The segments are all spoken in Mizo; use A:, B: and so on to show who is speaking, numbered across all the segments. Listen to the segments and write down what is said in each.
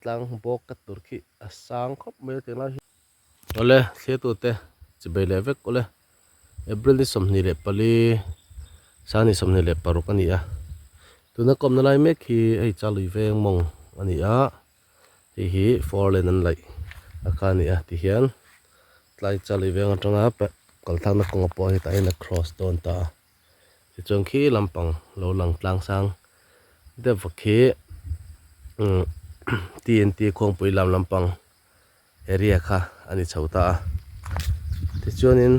A: Tlang bawk ka tur khi a sang khawp mai a tiang lai hi. Awle thliatute chibei leh vek awle April ni 24 sang ni 26 a ni a tuna kawmna lai mek hi hei Chalui veng mawng a ni a hei hi four lane an laih a kha a ni a tihian tlai Chalui veng atanga kal thlakna kawnga pawh hetah hian a cross dawn ta a. Tichuan khi lampang lo lang tlang sang deuh vak khi umm TNT khuangpui lam lampang area kha a ni chho ta a tichuanin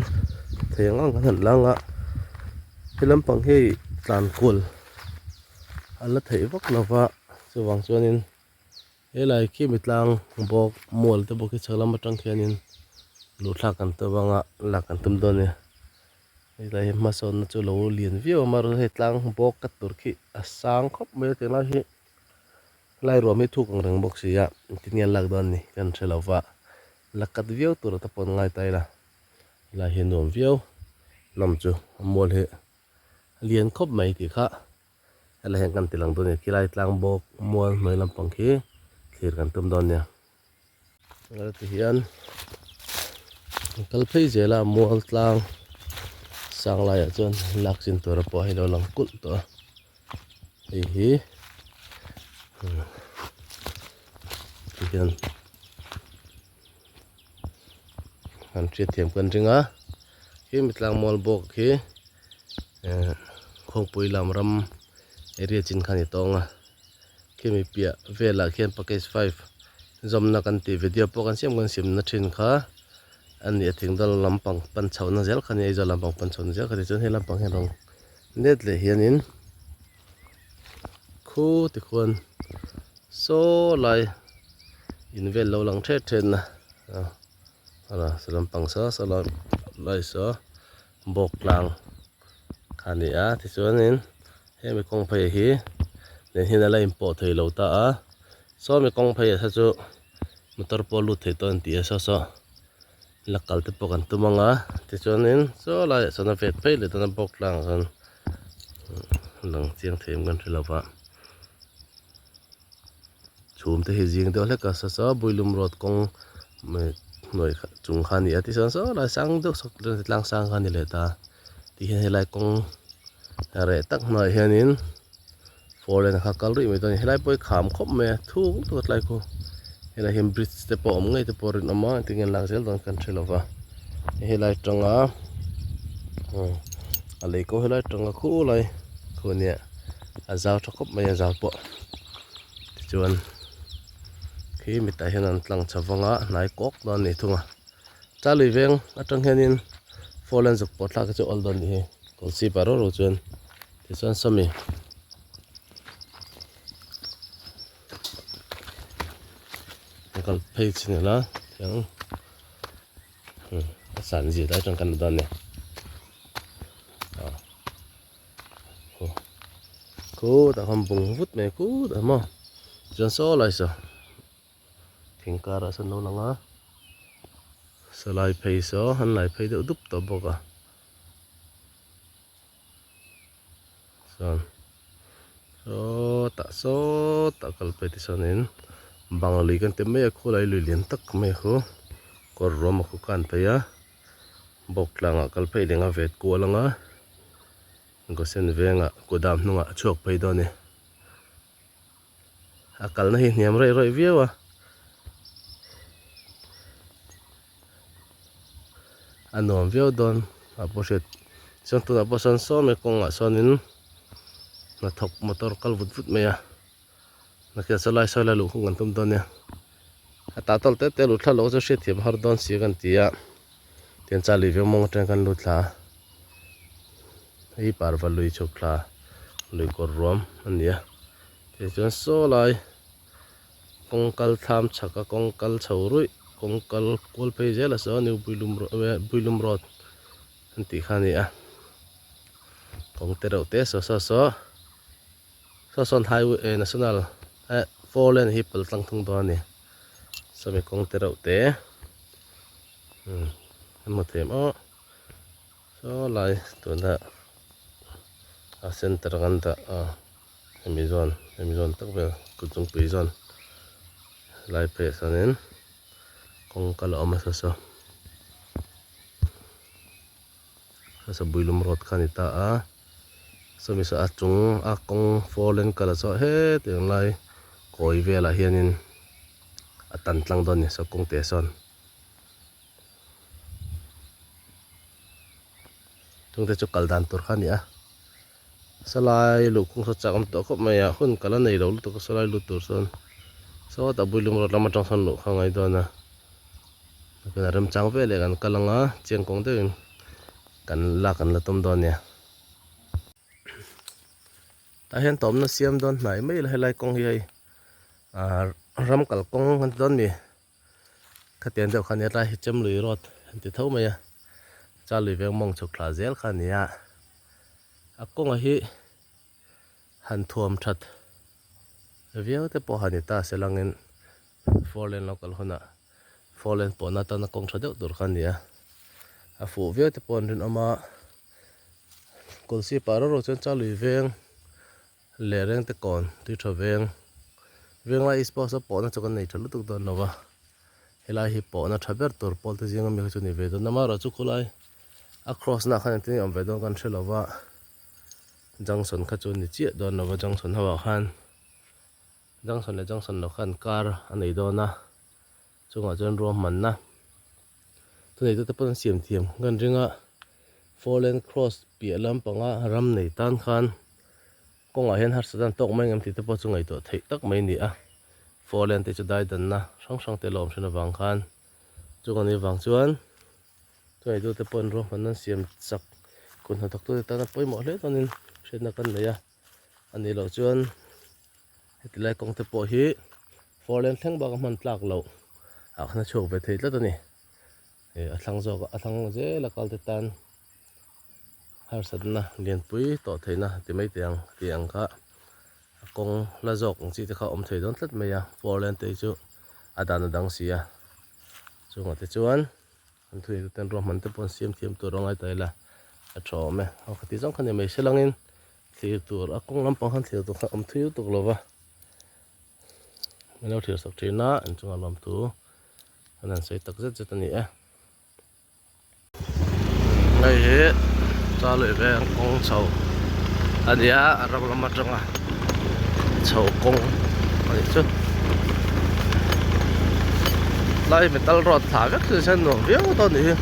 A: thei ang ang kan han lang a he lampang hi tlan kual a la theih vak lo va chuvang chuanin Helai khi mi tlang bawk mual te bawk hi chhak lam atang khianin luh thlak kan tum anga lak kan tum dawn a ni helai hi hmasawnna chu lo lian viau a amaherawhchu hei tlang bawk ka tur khi a sang khawp mai a tiang lai hi helai ruam hi thuk ang reng bawk si a engtin nge an lak dawn a ni kan hre lo va la kat viau tur te pawh an ngai ta ila helai hi a nuam viau hnam chu a mual hi a lian khawp mai tih kha. Helai hian kan ti lang dawn a ni khilai tlang bawk mual hnuai lampang khi thlir kan tum dawn nia helai ti hian an kal phei zel a mual tlang sang laiah chuan lak chin tur a pawh hei lo lang kulh tawh a hei hi ti hian an hriatthiam kan ring a khi mi tlang mual bawk khi eh khawngpui lam ram area chin kha a ni tawng a khimi piah velah khian package five zawmna kan tih video pawh kan siam kan siamna thin kha a ni a thingdal lampang pan chhohna zel kha a ni a Aizawl lampang pan chhohna zel kha a ni chuan hei lampang hian rawn let leh hianin khu tikhuan saw lai in vel lo lang thet thet na a saw lampang saw saw lai lai saw bawk tlang kha a ni a tichuanin hemi kawng phei hi nen hian a la inpawh thei lo ta a saw mi kawng phei ah saw chu motor pawh a lut thei tawh a ni tih a saw saw la kal te pawh kan tum ang a tichuanin saw laiah sawn a vet phei leh dawn a bawk tlang ah sawn lang chiang thei em kan hre lo va chhum te hi zing deuh hlek a saw saw builum road kawng hnuai chung kha a ni a tichuan saw lai sang deuh sawk tlang sang kha a ni leh ta tihian helai kawng reh tak hnuaiah hianin four lane kha kal rih mai dawn a ni helai pawh hi kham khawp mai a thuk lutuk a tlai khu helai hian bridge te pawh a awm ngei te pawh a rinawm a engtin nge an lak zel dawn kan hre lo va helai atanga a lei ko helai atanga khulai khu ania a zau tha khawp mai a zau pawh tichuan khi mitah hian an tlang chho vang a hnai kawk dawn a ni thung a Charlie veng atang hianin four lane zuk pawh thlak hi chu awl dawn nih hi kawlchhip ah rau rau chuan tichuan sawmi an kal phei chin ila tiang a san zia lai atang kan la dawn a ni khutah khan bung vut mai khutah maw chuan saw lai saw. Thing karah sawn lo lang a, salai phei saw an lai phei deuh dup tawh bawk a, chuan sawtah sawtah kal phei te chuanin bang lui kan ti mai a khulai lui lian tak mai khu kawr ruam a khu kan phei a bawk tlangah kal phei leh anga vet kual anga Gosen vengah kudam hnungah a chhuak phei dawn a ni. A kalna hi hniam raih raih viau a a nuam viau dawn a pawh hriat chuan tunah pawh sawn saw mai kawngah sawnin hnathawk motor kal vut vut mai a nakhian saw lai sawi lai luh khung kan tum dawn nia a tah tawlh te te luh thla loh chu hriatthiam har dawn si kan ti a tian chali viau mawng atang kan lut thla a hei parva lui chhuk thla lui kawr ruam a ni a. Tichuan saw lai kawng kal thlam chhak a kawng kal chho ruih kawng kal kual phei zel a saw new builum builum road an tih kha a ni a kawng te reuh te saw saw saw saw sawn highway eh national eh four lane hi pal tlang thung dawn a ni sawmi kawng te reuh te umm an hmu thei em aw. Saw lai tuna a center kan dah a hemi zawn hemi zawn tak vel kut zungpui zawn Lai pheiah sawnin kawng kal a awm a saw saw. Hmasa Builum road kha a ni ta a, sawmi saw a chung a kawng four lane kal a saw hetiang lai kawi velah hianin a tan tlang dawn a ni saw kawng te sawn. Chungte chu kal dan tur kha a ni a, salai luhkhung saw chak awm tawh khawp mai a, hun kal a nei lo lutuk a salai lut tur chuan sawtah Builum road lam atang sawn luh kha a ngai dawn a. Kan remchang vel leh kan kal anga chiang kawng deuhin kan lak kan la tum dawn nia. Tah hian tawmna siam dawn hnai mai ila helai kawng hi hei ah ram kal kawng an ti dawn mi khatiang deuh kha nia tlai hi Chemlui road an ti tho mai a Chalui veng mawng chhuk thla zel kha a ni a a kawngah hi han thuam that viau te pawh han ni ta se langin Four lane lo kal hunah four lane pawhna atana kawng tha deuh tur kha a ni a, a fuh viau te pawh an rinawm a, Kawlsip ah rawh chuan Chalui veng leh Rengte kawn tui tha veng Venglai East Post a pawhna chu kan nei tha lutuk dawn lo va, helai hi pawhna tha ber tur pawl te zinga mi kha chu ni ve dawn amaherawh chu khulai a cross na ah khan engtin nge awm ve dawn kan hre lo va, junction kha chu ni chiah dawn lo va junction ho ah khan. Junction leh junction lo khan kar a nei dawn a, chungah chuan ruahmanna thuneitute pawh an siam thiam kan ring a, four lane cross piah lampanga ram nei tan khan kawngah hian harsat an tawk mai ngem tih te pawh chu ngaihtuah theih tak mai a ni a, four lane te chu daidanna hrang hrang te lo awm thin avang khan chung a nih avang chuan thuneitute pawh an ruahmanna an siam chak kut hnathawktute tana pawimawh hle dawnin hriatna kan nei a. A nih loh chuan heti lai kawng te pawh hi four lane thleng bak a hman tlak loh ah khan a chhuak ve thei tlat a ni. Ih a thlang zawk a thlang zel a kal te tan harsatna lianpui tawh theihna ti mai teh ang tih ang kha a kawng la zawk ang chi te kha a awm thei dawn tlat mai a four lane te hi chu a dan a dang si a chungah te chuan. An thu nei tuten ruahman te pawh an siam thiam tur a ngai ta ila a tha awm e. Aw khati zawng kha ni mai se langin thlir tur a kawng lampang khan thlir tur khan awm thui lutuk lo va. Min lo thlir sak thin a in chungah lawmthu an han sawi tak zet zet a ni e. Hei hi Chalui veng kawng chho a ni a a ram lam atanga chho kawng a nih chu. Tlai metal rod thla vek chu hian nuam viau dawn a nih hi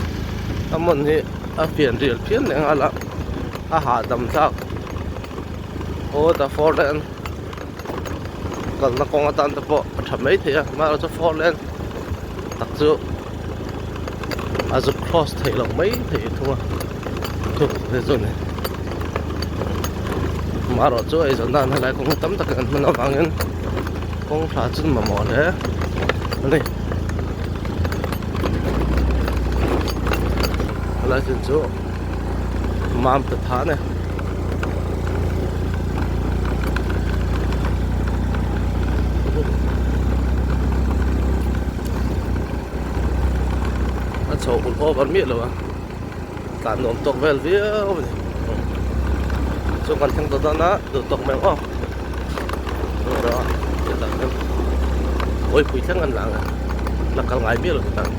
A: a hmun hi a fian rial phian leh nghal a a hahdam thlak aw ta four lane kalna kawng atan te pawh a tha mai thei a amaherawhchu chu four lane tak chu a zuk cross theih loh mai thei thung a thuk te chu a ni amaherawhchu eizawn nan helai kawng hi tam takin an hman avangin kawng tha chu mamawh hle a ni helai chin chu mam ta tha a ni. A chho ulh over miah lo a tlan nuam tawk vel viau a ni chu kan thleng tawh dawn a duh tawk mai ang aw kawipui thleng an lang a la kal ngai miah lo chutah.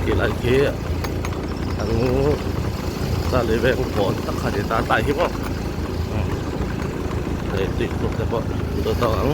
A: Khilai khi an ta lei veng pawn tak kha ni ta tlai hi maw hei tui khur te pawh an dawt ang.